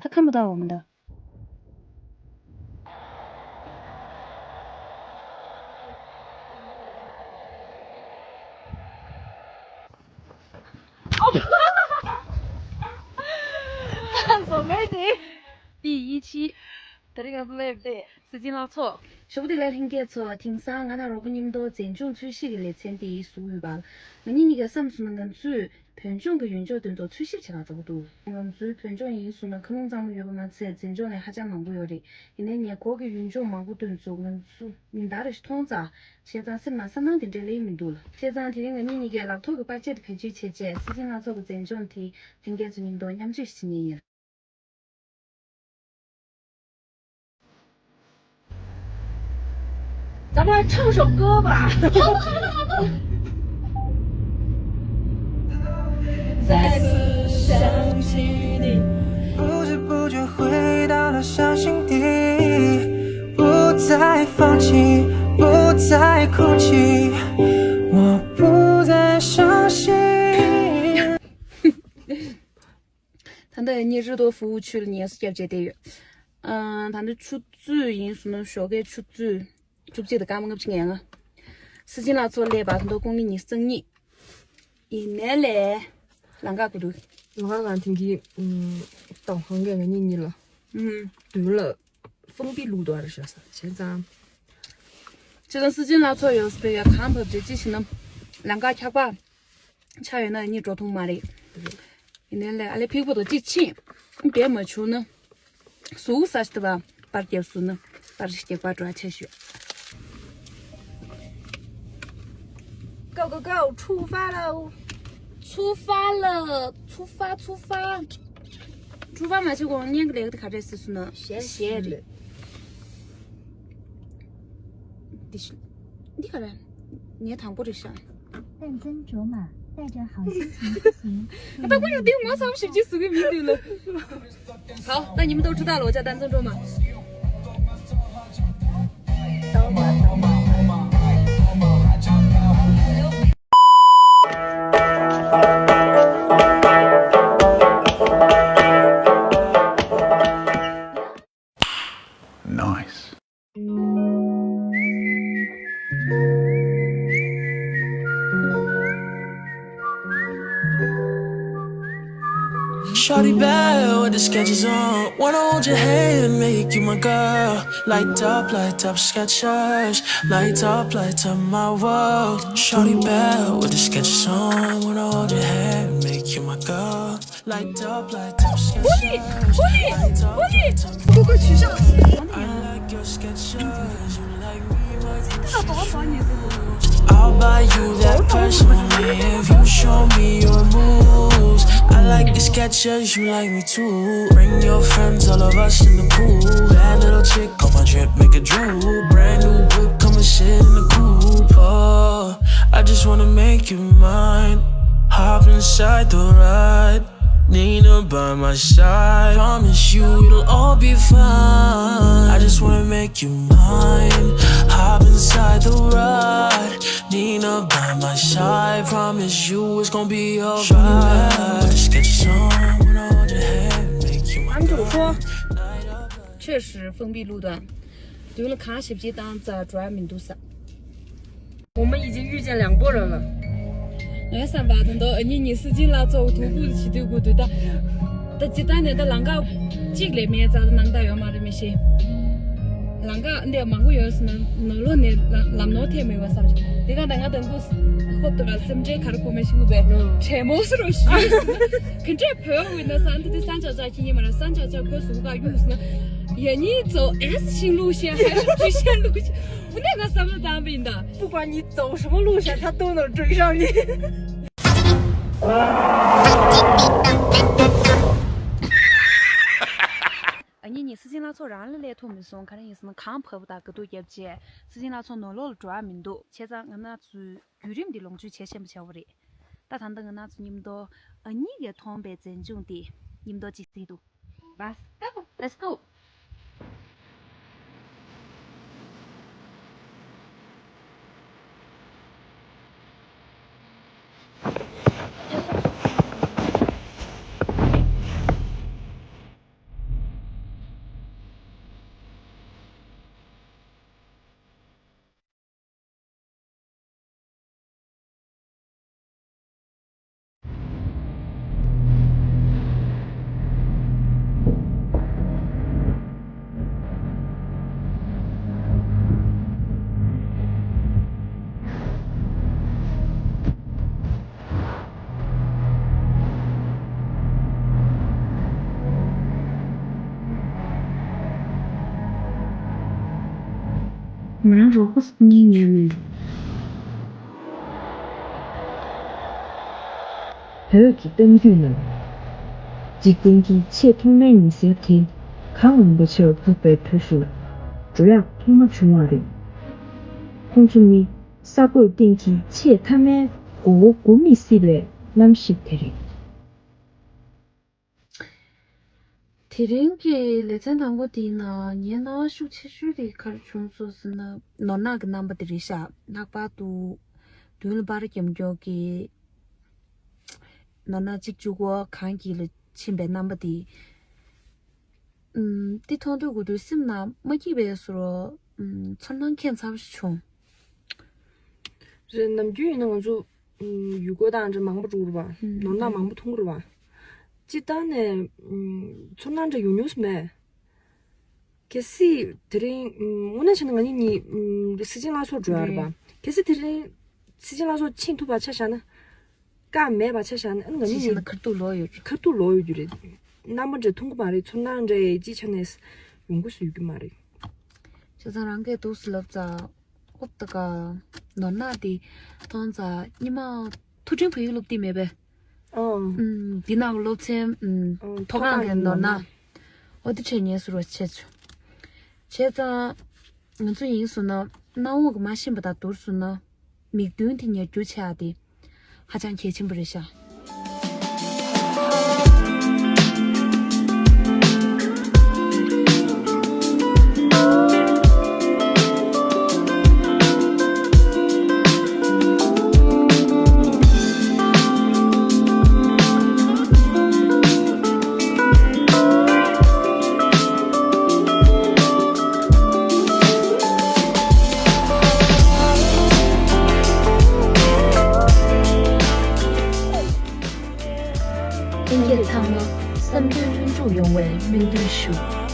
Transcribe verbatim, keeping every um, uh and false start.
ད་ཁམས་པ་ད་འོ་མ་ད། བཟོ་མེད་དེ། དེ་ཡིན་ཕྱིན། ད་རིང་ང་ཚོ་སླེབས་ཏེ་སྲིད་སྦྱིན་ལགས་ཚོ། ཞོགས་པ་བདེ་ལེགས་ལྷན་རྒྱས་ཚོ། དེང་སང་ང་དང་རོགས་པ་མཉམ་དུ་མཛེས་ལྗོངས་འཚོལ་ཞིབ་ཀྱི་ལེ་ཚན་དེ་བཟོ་ཡོད་པ། ང་གཉིས་གཉིས་ཀས་བསམ་སོང་ན་ང་ཚོས་བོད་ལྗོངས་ཀྱི་ཡུལ་ལྗོངས་དེ་ཚོ་འཚོལ་ཞིབ་བྱེད་གར་འགྲོ་གི་འདུག་ང་ཚོའི་བོད་ལྗོངས་ཡིན་སོང་ན་མཁའ་རླུང་གཙང་མ་ཡོད་པ་མ་ཚད་མཛེས་ལྗོངས་ལས་ཧ་ཅང་མང་པོ་ཡོད་རེད། ཡིན་ནའི་ཉེ་འཁོར་གྱི་ཡུལ་ལྗོངས་མང་པོ་དེ་ཚོ་ང་ཚོ་ཉིན་ལྟར་རེ་བཞིན་མཐོང་ཙང་། བྱས་ཙང་སེམས་ནང་བསམ་སྣང་དེ་འདྲ་སླེབས་མི་འདུག་ལ། བྱས་ཙང་དེ་རིང་ང་གཉིས་གཉིས་ཀས་ལག་ཐོག་གི་པར་ཆས་དེ་བེད་སྤྱོད་བྱས་རྗེས་སྲིད་སྦྱིན་ལགས་ཚོ་གི་མཛེས་ལྗོངས་དེ་ལྷན་རྒྱས་ཚོ་མཉམ་དུ་མཉམ་སྤྱོད་ཞིག་བྱེད་མཁན་ཡིན།咱们来唱首歌吧。再次想起你。不知不觉回到了伤心地，不再放弃，不再哭泣，我不再伤心。 ད་ལྟ་ངེད་གཉིས་རི་ཏོ་ཧྥུའུ་ཆུ་ལ་ངལ་གསོ་བརྒྱབ་བྱས་བསྡད་ཡོད། ཨ། ད་ལྟ་ཆུ་ཚོད་ཡིན་སོང་ན་ཞོགས་ཀའི་ཆུ་ཚོད་བཅུ་གཅིག་དང་སྐར་མ་ལྔ་བཅུ་ང་ལྔ། སྲིད་སྦྱིན་ལགས་ཚོ་སླེབས་པ་ད་དུང་དཀོན་གི་ཉི་ཤུ་རྩ་གཉིས། ཡིན་ནའི་ལས་ལམ་ཁ་གོ་འདུག་ལམ་ཁ་ལ་དེང་གི་ཏང་ཧང་གི་ང་གཉིས་གཉིས་ལ་ཨུམ་མདུན་ལ་ཧྥུང་པི་ལུག་དོ་ར་ཤ་ས་བྱས་ཙང་། བྱས་ཙང་སྲིད་སྦྱིན་ལགས་ཚོ་ཡོད་སྲིད་ཡ་གང་བབས་རེ་ཅི་ཞིག་ན་ལམ་ཁ་འཁྱག་པ། ཆ་ཡོད་ན་གཉིད་འགྲོ་ཐུབ་མ་རེད། ཡིན་ནའི་ལས་ཨ་ལེ་ཕིག་པོ་དང་གཅིག་ཕྱིན། བསྡད་མ་བྱུང་ན། གཟུགས་ས་ཞིག་ཏུ་བ་པར་རྒྱབ་སོང་ན་པར་རྒྱག་པར་འགྲོ་ཆ་ཞུ། Go go go 出发喽！出发了，出发出发。出发མ་བྱེད་གོང་ཉན་གི་ལེགས་དེ་ག་རེད་ཟེར་སོང་ན་གཞས་གཞས་རེད། འདི་ཤི། འདི་ག་རེད། ངའི་དང་པོ་རེད་ཤག་ད་དུང་ཅོ་མ་带着好心情出行。ད་ཁོ་ཡང་འདི་ངོ་ཚ་པོ་ཞིབ་ཅིག་བཟོ་གི་མི་འདུག་ལ། 好，那你们都知道了，我叫丹增卓玛。 Nice. Shawty bad with the Skechers on. Wanna hold your hand, make you my girl. Light up, light up, Skechers. Light up, light up my world. Shawty bad with the Skechers on. Wanna hold your hand, make you my girl. Light up, light up, Skechers. Light up, light up. I like your Skechers, you like me, my Gucci shoes. I'll buy you that fashion if you show me your moves. I like your Skechers, you like me too. Bring your friends, all of us in the pool. Bad little chick on my drip, make a drool. Brand new whip, come and sit in the coupe. Oh, I just wanna make you mine. Hop inside the ride. Nina by my side, promise you it'll all be fine. I just wanna make you mine. Hop inside the ride. Nina by my side, promise you it's gonna be alright. Just get your song, wanna hold your hand, make you my 男主说，确实封闭路段，对了，卡西皮当早主要民度少。 我们已经遇见两拨人了。 ངའི་བསམ་པ་ད་དུང་ཨ་ནི་ཉི་ཤུ་རྩ་གཅིག་ལ་ཚོགས་དུ་བུ་ཞིག་དུས་དགོས་དུས་ད། ད་ཅི་ལྟར་ནས་ད་ལམ་ཁ་གཅིག་ལས་མེད་ཙང་ད་ནང་ད་ཡོད་མ་རེད་མི་ཤེས། ལམ་ཁ་འདི་མང་པོ་ཡོད་སོང་ན་ནོར་ལོག་ནས་ལམ་ནོར་ཐེབས་མེད་པ་བསམ་ཞིག་དེ་ག་ད་ང་དང་པོ་ཧོབ་ཏུ་ག་སེམས་ཁྲལ་ག་རེ་གོ་མེད་ཤིག་གུ་བས་དྲན་མོ་སུ་རུ་ཞུས་སོང་ན་ག་འདྲས་བོད་འོས་ན་ས་འདི་དེ་ས་འཇག་འཇག་ཁྱི་ཉི་མ་ར་ས་འཇག་འཇག་ཁོ་སུ་ག་གཡུག་སོང་ན་ཡ་ཉིད་ཚོ་ཨེ་སི་ཤིང་ལུགས་ཤེས་ཧ་ཤ་ཁྲི་ཤ་ལུགས་ཤེས། འོ་ནས་ང་བསམ་བློ་བཏང་བ་ཡིན་ད། 不管你走什么路线，他都能追上你。 ཨ་ནི་ཉི་ཤུ་རྩ་གཅིག་ལ་ཚོགས་རང་ལ་སླེབས་ཐུབ་མི་སོང་ག་རེ་ཡིན་ཟེར་ན་གངས་བབས་དང་དགའ་སྡུག་བརྒྱབ་རྗེས་སྲིད་སྦྱིན་ལ་ཚོགས་ནོར་ལོག་ལ་འགྲོ་བ་མི་འདུག་བྱས་ཙང་ང་ན་ཚོའི་བརྒྱུད་རིམ་འདི་ལོངས་སྤྱོད་བྱེད་ཤེས་པ་བྱ་བ་རེད། ད་ད་ལྟ་ང་ན་ཚོ་མཉམ་དུ་ཨ་ནི་གིས་མཐོང་པའི་མཛེས་ལྗོངས་འདི་མཉམ་དུ་ཅིག་གཟིགས་འདུག Let's go. Let's go. ང་རང་རོགས་པ་གཉིས་ཉར་ནས། བོད་ཀྱི་གཏམ་རྒྱུད་ནང་། འཇིག་རྟེན་གྱི་ཆེས་ཐོག་མའི་ཉི་ཟེར་དེ་གངས་རིན་པོ་ཆེར་སྒུག་པའི་དུས་སུ་འགྲོ་ཡག་ཐོག་མ་བྱུང་བ་རེད། ཁོང་ཚོ་ནི་ས་རྒོད་སྟེང་གི་ཆེས་མཐའ་མའི་མགོ་བོ་སྒུར་མི་སྲིད་པའི་གནམ་གཤིས་དེ་རེད། དེ་རིང་གི་ལེ་ཚན་དང་པོ་དེའི་ནང་ངའི་སྣང་བ་ཤུགས་ཆེ་ཤོས་དེ་ག་རེ་བྱུང་སོང་ཟེར་ན། ནོར་གནག་གི་རྣམ་པ་དེ་རེད་ཤག་ལྷག་པར་དུ་མདུན་ལ་པར་རྒྱབ་མགྱོགས་ཀྱི་ནོར་གནག་གཅིག་མཇུག་གོ་གང་གི་ལ་ཕྱིན་པའི་རྣམ་པ་དེ། ཨུམ། དེ་མཐོང་དུས་གོ་དུས་སེམས་ནང་མ་སྐྱིད་པའི་བཟོ་འདྲ། ཨུམ། ཚོར་སྣང་ཁྱད་མཚར་པོ་ཞིག་བྱུང་། རེད། ནམ་རྒྱུན་ཡིན་ན་ང་ཚོ། ཨུམ། ཡུལ་སྐོར་དང་འདྲ་མང་པོ་འགྲོ་གི་རེད་པ། ཨུམ། ནོར་གནག་མང་པོ་མཐོང་གི་རེད་པ། སྤྱིར་བཏང་ནས། ཨུམ། ཚོར་སྣང་འདྲ་ཡོང་མྱོང་ས་མེད། གལ་སྲིད་དེ་རིང་། ཨུམ། དངོས་གནས་བྱས་ན་ང་གཉིས་གཉིས། ཨུམ། སེ་ཆེན་ལྷ་ཚོགས་འགྲོ་ཡ་རེད་པ། རེད། གལ་སྲིད་དེ་རིང་སེ་ཆེན་ལྷ་ཚོགས་ཕྱིན་ཐུབ་པ་ཆ་བཞག་ན། བཀག་མེད་པ་ཆ་བཞག་ན། ཨ་ནི་ང་གཉིས་ཕྱིན་བྱས་ན་ཁ་ཐུག་ལོག་ཡོད། ཁ་ཐུག་ལོག་ཡོད་རྒྱུ་རེད། རྣམ་པ་འདྲ་མཐོང་གི་མ་རེད། ཚོར་སྣང་འདྲ་ཅིའི་ཆ་ནས་ཡོང་གི་ཡོད་རྒྱུ་མ་རེད། བྱས་ཙང་རང་གིས་འདུག་སེ་ལབ་ཙང་། ཨོ་ད་ག་ནོར་གནག་དེ་མཐོང་ཙང་སྙེ་མ་མཐོ་འབྲིང་བོད་ཡིག་སློབ་དེབ་མེད་པས། ཨང་། ཨུམ། འདི་ནང་གི་སློབ་ཚན། ཨུམ། ཨང་། མཐོ་སྒང་གི་ནོར་གནག་ཨོ་དེ་ཁྲིད་ཉན་ཟེར་བ་བྱས་བྱུང་། བྱས་ཙང་། ང་ཚོ་ཡིན་སོང་ན་གནམ་འོག་གི་མ་ཤེས་པ་དང་བསྡུར་སོང་ན། མིག་མདུན་དེ་ཉར་རྒྱུ་བྱས་ཏེ། ཧ་ཅང་གལ་ཆེན་པོ་རེད་ཤག་ལྷན་རྒྱས་ཚང་མ་བསམ་དོན་ལྷུན་འགྲུབ་ཡོང་བའི་སྨོན་འདུན་ཞུ།